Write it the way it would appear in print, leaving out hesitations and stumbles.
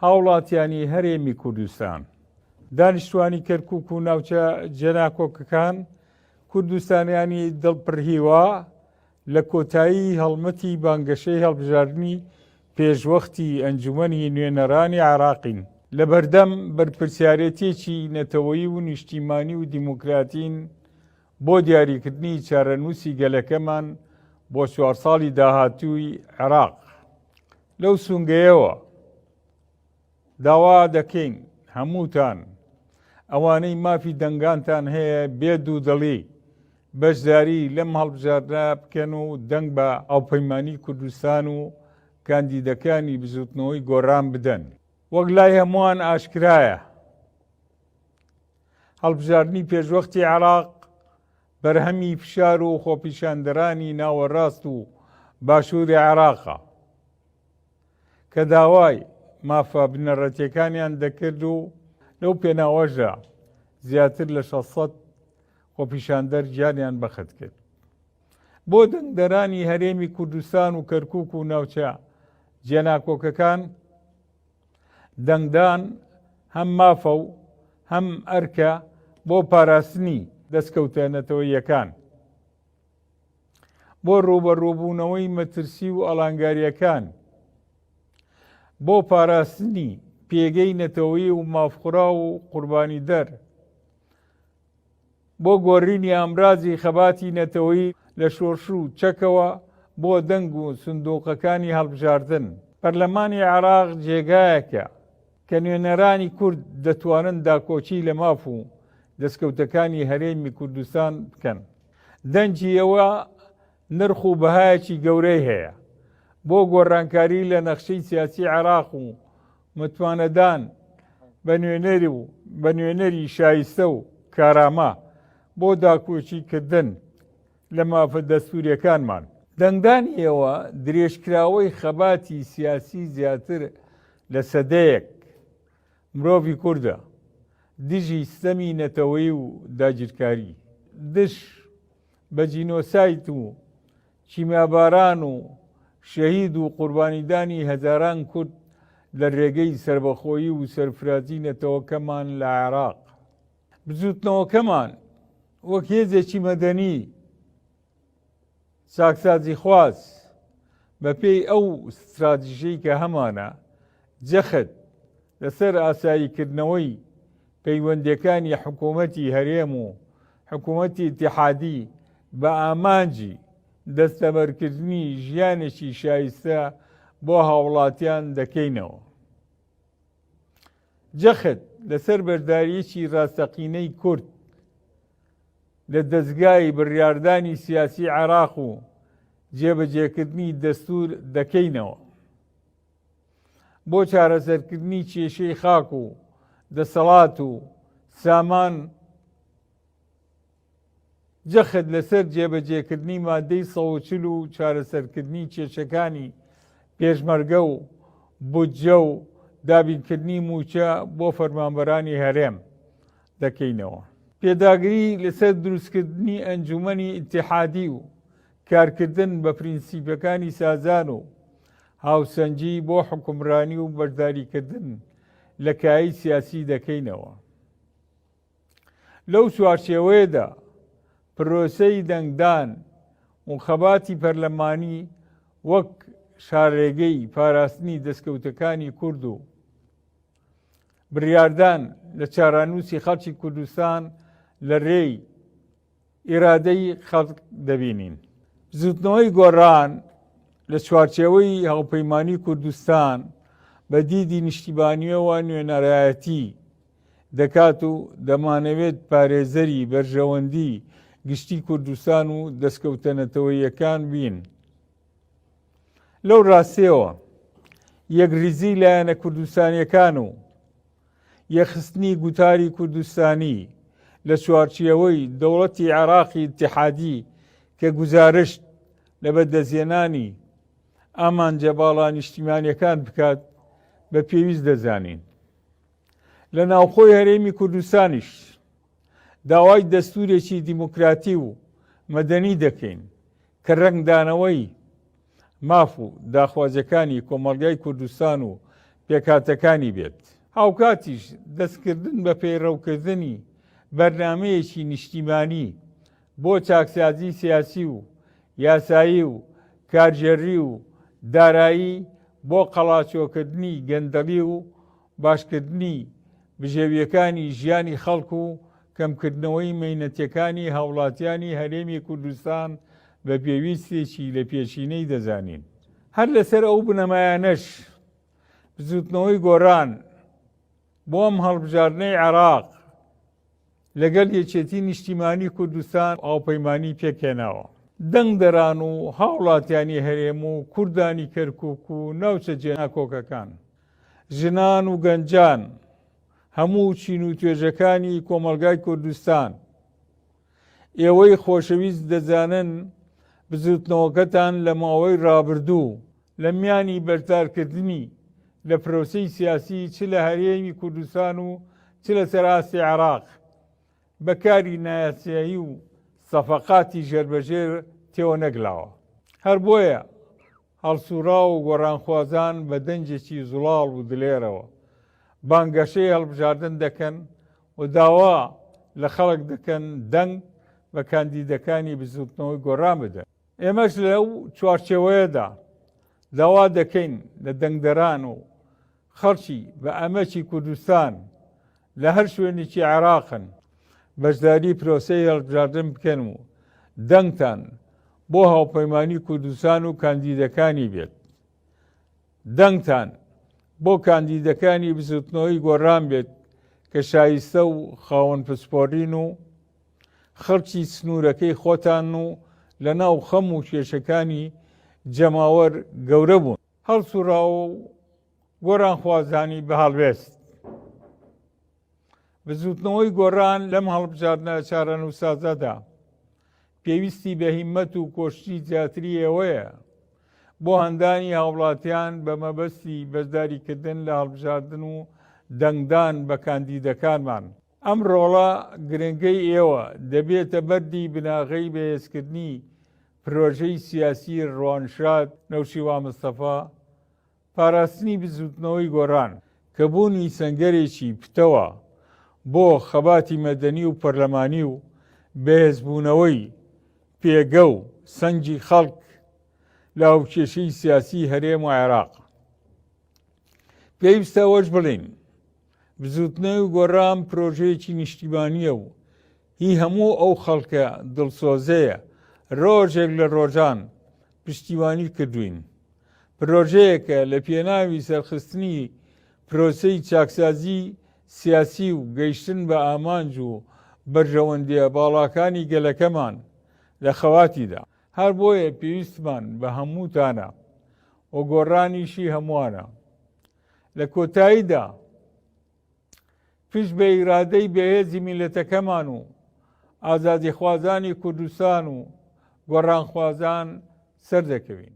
هاوڵاتیانی هەرێمی کوردستان، دانیشتوانی کەرکوک و ناوچە جێناکۆکەکان، کوردستانیانی دڵ پڕهیوا، لە کۆتایی هەڵمەتی بانگەشەی هەڵبژاردنی پێشوەختی ئەنجومەنی نوێنەرانی عێراقین، لەبەردەم بەرپرسیارێتیەکی نەتەوەیی و نیشتیمانی و دیموکراتین بۆ دیاریکردنی چارەنووسی گەلەکەمان بۆ چوار ساڵی داهاتووی عێراق. لەو سونگەیەوە داوا دەکەین هەمووتان ئەوانەی مافی دەنگانتان هەیە بێ دوودڵی بەشداری لەم هەڵبژاردنە بکەن و دەنگ بە هاوپەیمانی کوردستان و کاندیدەکانی بزوتنەوەی گۆران بدەن. وەک لای هەمووان ئاشکرایە هەڵبژاردنی پێشوەختی عێراق بەرهەمی فشار و خۆپیشاندەرانی ناوەڕاست و باشووری عێراقە کە داوای مافە بنەڕەتیەکانیان دەکرد و لەو پێناوەشدا زیاتر لە 600 خۆپیشاندەر گیانیان بەخت کرد. بۆ دەنگدەرانی هەرێمی کوردستان و کەرکوک و ناوچە جێناکۆکەکان دەنگدان هەم مافە و هەم ئەرکە بۆ پاراستنی دەستکەوتە نەتەوەییەکان، بۆ ڕووبەڕووبوونەوەی مەترسی و ئاڵانگارییەکان، بۆ پاراستنی پێگەی نەتەوەیی و مافخوراو و قوربانیدەر، بۆ گۆرینی ئامرازی خەباتی نەتەوەیی لە شۆرش و چەکەوە بۆ دەنگ و سندوقەکانی هەڵبژاردن. پەرلەمانی عێراق جێگایەکە کە نوێنەرانی کورد دەتوانن داکۆکی لە ماف و دەستکەوتەکانی هەرێمی کوردستان بکەن. دەنگی ئێوە نرخ و بەهایەکی گەورەی هەیە بۆ گۆڕانکاری لە نەخشەی سیاسی عێراق و متمانەدان بە نوێنەری و بە نوێنەری شایستە و کارامە بۆ داکۆکی کردن لە مافە دەستووریەکانمان. دەنگدانی ئێوە درێژکراوەی خەباتی سیاسی زیاتر لە سەدەیەک مرۆڤی کوردە دژی ستەمی نەتەوەیی و داگیرکاری، دژ بە جینۆساید و کیمیاباران و شەهید و قوربانیدانی هەزاران کورد لە رێگەی سەربەخۆیی و سەرفرازی نەتەوەکەمان لە عێراق. بزووتنەوەکەمان وەک هێزێکی مەدەنی چاکسازیخواز بەپێی ئەو ستراتیژەی کە هەمانە جەخت لەسەر ئاساییکردنەوەی پەیوەندییەکانی حکوومەتی هەرێم و حکوومەتی ئیتیحادی بە ئامانجی دەستەبەرکردنی ژیانێکی شایستە بۆ هاوڵاتیان دەکەینەوە. جەخت لەسەر بەشدارییەکی ڕاستەقینەی کورد لە دەزگای بڕیاردانی سیاسی عێراق و جێبەجێکردنی دەستوور دەکەینەوە. بۆ چارەسەرکردنی کێشەی خاک و دەسەڵات و سامان جەخت لەسەر جێبەجێکردنی مادەی 140 و چارەسەرکردنی کێشەکانی پێشمەرگە و بودجە و دابینکردنی مووچە بۆ فەرمانبەرانی هەرێم دەکەینەوە. پێداگری لەسەر دروستکردنی ئەنجوومەنی ئیتیحادی و کارکردن بە پرینسیپەکانی سازان و هاوسەنگی بۆ حوکمرانی و بەشداریکردن لە کایەی سیاسی دەکەینەوە. لەو چوارچێوەیەدا پرۆسەی دەنگدان و خەباتی پەرلەمانی وەک شارێگەی پاراستنی دەستکەوتەکانی کورد و بڕیاردان لە چارانووسی خەڵکی کوردستان لە رێی ئیرادەی خەڵک دەبینین. بزوتنەوەی گۆڕان لە چوارچێوەی هاوپەیمانی کوردستان بە دیدی نیشتیمانییەوە نوێنەرایەتی دەکات و دەمانەوێت پارێزەری بەرژەوەندی گشتی کوردستان و دەستکەوتە نەتەوەییەکان بین. لەو ڕاستیەوە یەکریزی لایەنە کوردستانیەکان و یەکخستنی گوتاری کوردستانی لە چوارچێوەی دەوڵەتی عێراقی ئیتیحادی کە گوزارشت لە بەدەستهێنانی ئامانجە باڵا نیشتیمانیەکان بکات بە پێویست دەزانین. لە ناوخۆی هەرێمی کوردستانیش داوای دەستورێکی دیموکراتی و مەدەنی دەکەین کە ڕەنگدانەوەی ماف و داخوازیەکانی کۆمەڵگای کوردستان و. پێکهاتەکانی بێت. هاوکاتیش دەستکردن بە پەیڕەوکردنی بەرنامەیەکی نیشتیمانی بۆ چاکسازی سیاسی و یاسایی و کارگێڕی و دارایی بۆ قەڵاچۆکردنی گەندەڵی و باشکردنی بژێوییەکانی ژیانی خەڵک و کەمکردنەوەی مەینەتیەکانی هاوڵاتیانی هەرێمی کوردستان بە پێویستێکی لە پێشینەی دەزانین. هەر لەسەر ئەو بنەمایانەش بزوتنەوەی گۆران بۆ ئەم هەڵبژاردنەی عێراق لەگەڵ یەکێتی نیشتیمانی کوردستان هاوپەیمانی پێکهێناوە. دەنگدەران و هاوڵاتیانی هەرێم و کوردانی کەرکوک و ناوچە جێناکۆکەکان، ژنان و گەنجان، هەموو چین و توێژەکانی کۆمەڵگای کوردستان، ئێوەی خۆشەویست دەزانن بزوتنەوەکەتان لە ماوەی ڕابردوو، لە میانی بەشدارکردنی لە پرۆسەی سیاسی چ لە هەرێمی کوردستان و چ لەسەر ئاستی عێراق، بە کاری نایاسایی و سەفەقاتی ژێربەژێر تێوەنەگلاوە. هەر بۆیە هەڵسوڕاو و گۆڕانخوازان بە دەنگێکی زوڵاڵ و دلێرەوە بانگەشەی هەڵبژاردن دەکەن و داوا لە خەڵک دەکەن دەنگ بە کاندیدەکانی بزووتنەوەی گۆڕان بدەن. ئێمەش لەو چوارچێوەیەدا داوا دەکەین لە دەنگدەران و خەڵکی بە ئەمەکی کوردستان لە هەر شوێنێکی عێراقن بەشداری پرۆسەی هەڵبژاردن بکەن و دەنگتان بۆ هاوپەیمانی کوردستان و کاندیدەکانی بێت. دەنگتان بۆ کاندیدەکانی بزوتنەوەی گۆڕان بێت کە شایستە و خاوەن پسپۆرین و خەڵکی سنوورەکەی خۆتان و لە ناو خەم و کێشەکانی جەماوەر گەورە بوون. هەڵسوڕاوە و گۆڕانخوازانی بە هەڵوێست. بزوتنەوەی گۆڕان لەم هەڵبژاردنە چارەنووسسازەدا پێویستی بە هیمەت و کۆششی زیاتری ئێوەیە بۆ هاندانی هاوڵاتیان بە مەبەستی بەشداریکردن لە هەڵبژاردن و دەنگدان بە کاندیدەکانمان. ئەم ڕۆڵە گرنگەی ئێوە دەبێتە بەردی بناغەی بەهێزکردنی پرۆژەی سیاسی ڕوانشاد نەوشیروان مستەفا، پاراستنی بزووتنەوەی گۆڕان، کە بوونی سەنگەرێکی پتەوە بۆ خەباتی مەدەنی و پەرلەمانی و بەهێزبوونەوەی پێگە و سەنگی خەڵک لە هاوکێشەی سیاسی هەرێم و عێراق. پێویستە ئەوەش بڵێین، بزووتنەوەی گۆڕان پرۆژەیەکی نیشتیمانییە و هی هەموو ئەو خەڵکە دڵسۆزەیە رۆژێک لە رۆژان پشتیوانی کردووین. پرۆژەیەکە لە پێناوی سەرخستنی پرۆسەی چاکسازی سیاسی و گەیشتن بە ئامانج و بەرژەوەندییە باڵاکانی گەلەکەمان لە خەواتیدا. هەر بۆیە پێویستمان بە هەمووتانە و گۆڕانیشی هەمووانە. لە کۆتاییدا پشت بە ئیرادەی بەهێزی میللەتەکەمان و ئازادیخوازانی کوردستان و گۆڕانخوازان سەردەکەوین.